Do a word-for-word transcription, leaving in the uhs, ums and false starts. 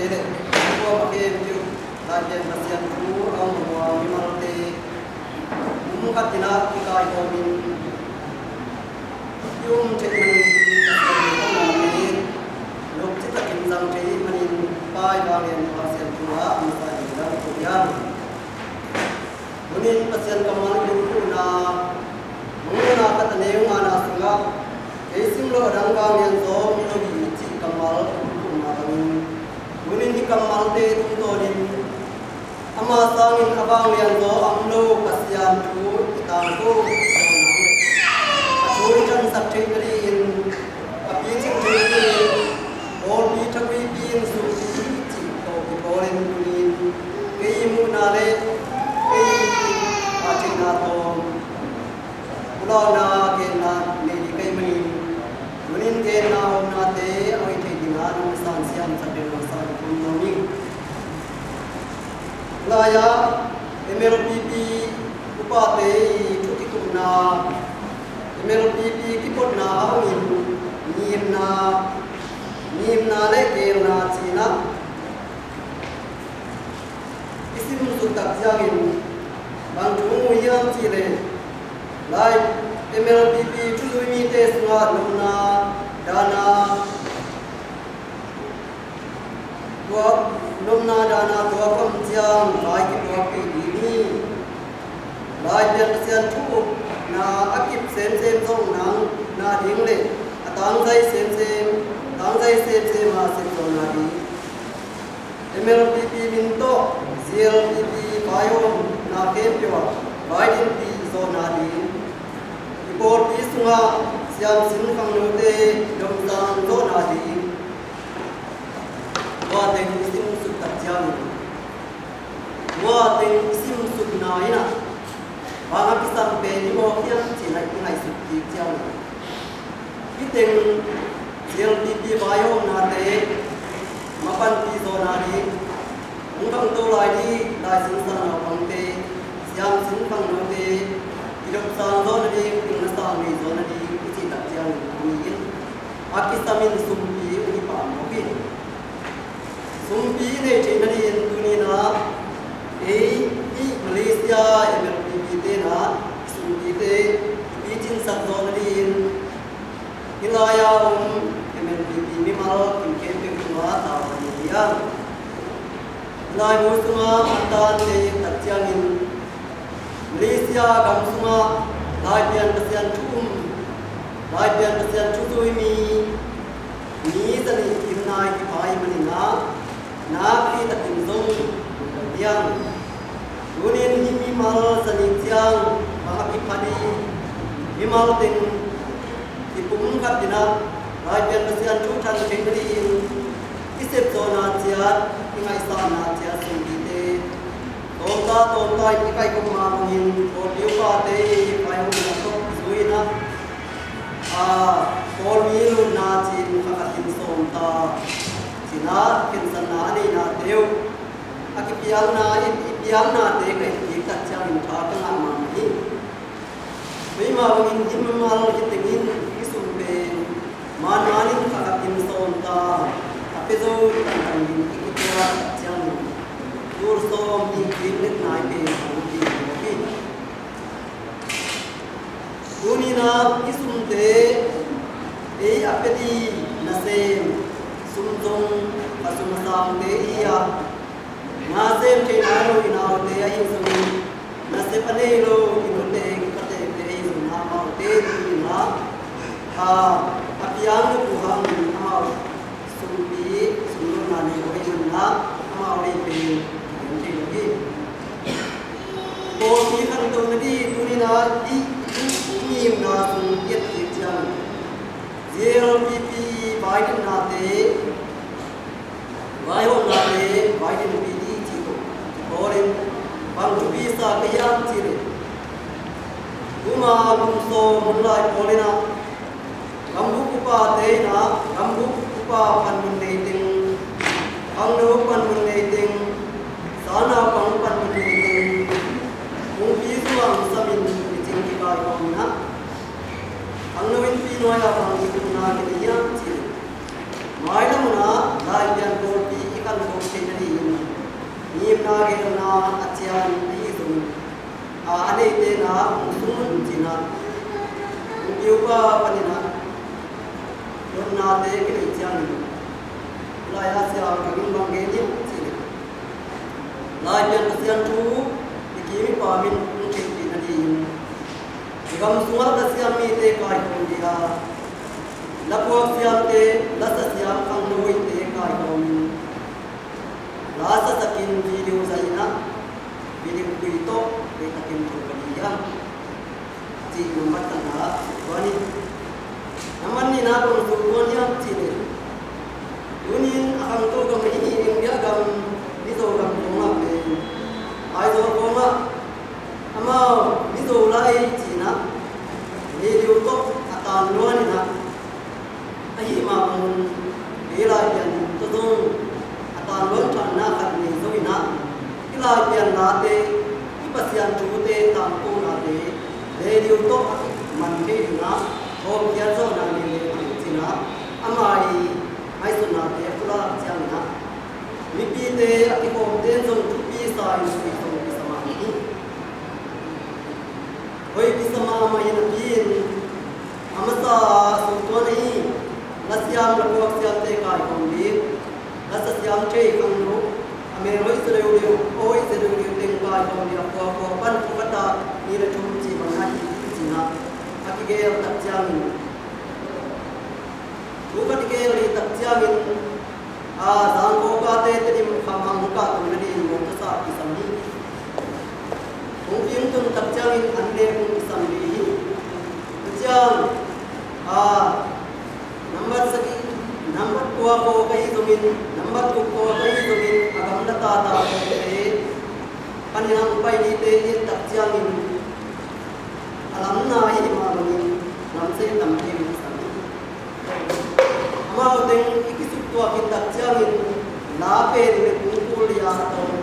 Tua a khempeuh Laipian Pasian thu a hong muang mimalte, um khat in ah kikaikhawmin i um theih manin, Pasian thu a hong muang in lungsim takin zang theih manin, Pa i Vanglian Pasian thu a hong muang in zang theih manin. Tunin Pasian kammal i lungkhuhna, Mangmuhna khat a neu ngana sungah, kei simloh a dang vanglian zaw om lo hi, cih kammal i lungkhuhna bangin, tunin hih kammalte tungtawnin ama sangin a vanglian zaw a om lo Pasian thu i tangko, a thu i tangsak theih nadingin, a picing theih nadingin, pawlpi thakuipi in sumpi cih tawh kipawlin tunin, kei i muhna le kei i a theihna tawh pulakna, genna nei ding ka hih manin, tunin genna hawmnate a hoih theih dingin nong san siam sak ding nong san kum nuam ing. Lai-ah M L P P upate i thu kikupna, M L P P kipotna a hongin ngimna, ngimna le geelna ci-in ah i sim suk tak ciangin bang thu mu hiam cih leh, lai M L P P thuzui mite sungah nopna dahna tuak, nopna dahna tuak om ciang lai kituakpih ding hi. Laipian Pasian thu upna a kip semsem zong nang na ding le a tangzai semsem, tangzai semsem a sep zong na ding. M L P P min tawh Z L P P vaihawmna khempeuh ah vaidinpih zawhna ding, i pawlpi sungah siamsin khangnote domsang zawhna ding, tua teng i sim suk tak ciangin, tua teng i sim sukna in ah bang a kisam pen hi mawk hiam cih i ngaihsut kik ciangin, hih teng Z L P P vaihawmnate mapanpih zawhna ding, hong khangto lai ding laisiangtho naupangte siamsin khangnote i domsang zawhna ding, i nasang nei zawhna ding i cih tak ciangin a mi in a kisamin sumpi hong hi pah mawk hi. Sumpi i neih theih nadingin tuni-in ah ei hih Malaysia M L P P te in ah sumpite i picingsak zawh nadingin hih lai-a om M L P P mimal kim khempeuh tungah tau a nei hi a, hih lai mu sungah a tante tak ciangin Malaysia gam sungah Laipian Pasian thu um, Laipian Pasian thu zui mi, mi zanih kim nai kipha ahih manin ah, nakpi takin zong hi hang. Tunin hih mimal zanih ciang bang a kipha ding, mimal teng i pum khat in ah Laipian Pasian thu than theih nadingin i sep zawhna ciat, i ngaihsakna ciat sumpite tawmta tawmta in i kaikhop mah bangin pawlpi upate i paihawmna tawh zui-in ah, a, pawlmi lutna ci-in kha khat in sawm ta, ci-in ah khensatna a neihnate uh a kipiakna in i piaknate ka etkik tak ciangin tha ka ngah mahmah hi. Keimah bangin hih mimal khit tengin i sum pen manmanin kha khat in sawm ta, a pia zo tangtang in i kituak ciangin tul sawm i kik letna i pen a hong pi mawk hi. Tuni-in ah i sumte ei a pia ding nasem, sum zong a sum a sangte i hi a, na sem thei nai lo i naute ahi zongin, nasep a nei lo i nute i patekte ahi zongin ah, amaute tuni-in ah, a, a piang lua hangin amau sumpi, sumlutna nei lo ahi zongin ah, amau lei pen kigen thei lo hi. Pawlpi khangto nading tuni-in ah i, i, i ngimna sung i et kik ciang, Z L P P vaidimnate, vaihawmnate, vaidimpi ding cih tawh kipawlin bang thupi sa ka hiam cih leh, tuma kum sawm hun lai pawlin ah gambup upate in ah, gambup upa panmun nei teng, khangno panmun nei teng, sangnaupang panmun nei teng, kongpi sungah hong samin micing kikaikhawm in ah, khangno innpi nuai-ah bang kituhna kinei hiam cih leh, mailam hun ah Laipian pawlpi i khankhawm a cian ahi zongin, a, a neite na hong sung un ci-in ah, hong kiupa panin ah, dotnate kineih ciangin, lai-ah siam ka min bang gen hiam cih leh, Laipian Pasian thu i kim i pam in hong theihpih nadingin, i gam sungah lasiam mite kaikhawm ding a, lapuak siamte, lasa siam khangno hoihte kaikhawm in, la sasakin video zahin ah, video pui tawh deihtakin thu ka ding hiam cih nambat khatna sut tuan hi. Nambat nihna bang sut tuan hiam cih leh, tuni-in a khangto gam ahi India gam, Mizo gam khawngah pen, Aizawl khawngah amau Mizo lai ci-in ah video tawh a tan luan in ah, ahi mah bangun, ei Laipian tawh zong a tan luan ṭhatna khat nei zo in ah, i Laipian late, i Pasian thute, tangko late, radio tawh a kiman thei ding ah hawmkhiat zawhna nei lehang ci-in ah, amah i ngaihsutnate a pulak ciangin ah, mipite a kikhawmte in zong thupi sa-in hoih zong kisa mah hi. Hoih kisa mahmah hi napi-in, a masa sung tuan ahi lasiam, lapuak siamte kaikhawm ding, lasa siam thei khangno, a mel hoih zaw leuleu, a hoih zaw leuleu teng kaikhawm ding a, khua khua pan thu khat ah ni le thum ci bang na hi ci-in ah, a kigel tak ciangin, thu khat i gel hi tak ciangin, a, Zangkawkate Tedim kham hang hong kahto nadingin mawtaw sa kisam hi. Hong fim tun tak ciangin an nek hong kisam ding hi. Tua ciang, a, nambat sagih, nambat kua khawk ahi zongin, nambat guk khawk ahi zongin, a gamla tata khawkte panin hong pai dingte i et tak ciangin, a lamna ahi mah bangin lamsei tampi hong kisam hi. Amau teng i kisuktuak khit tak ciangin, la pen le kung kul lia a tawm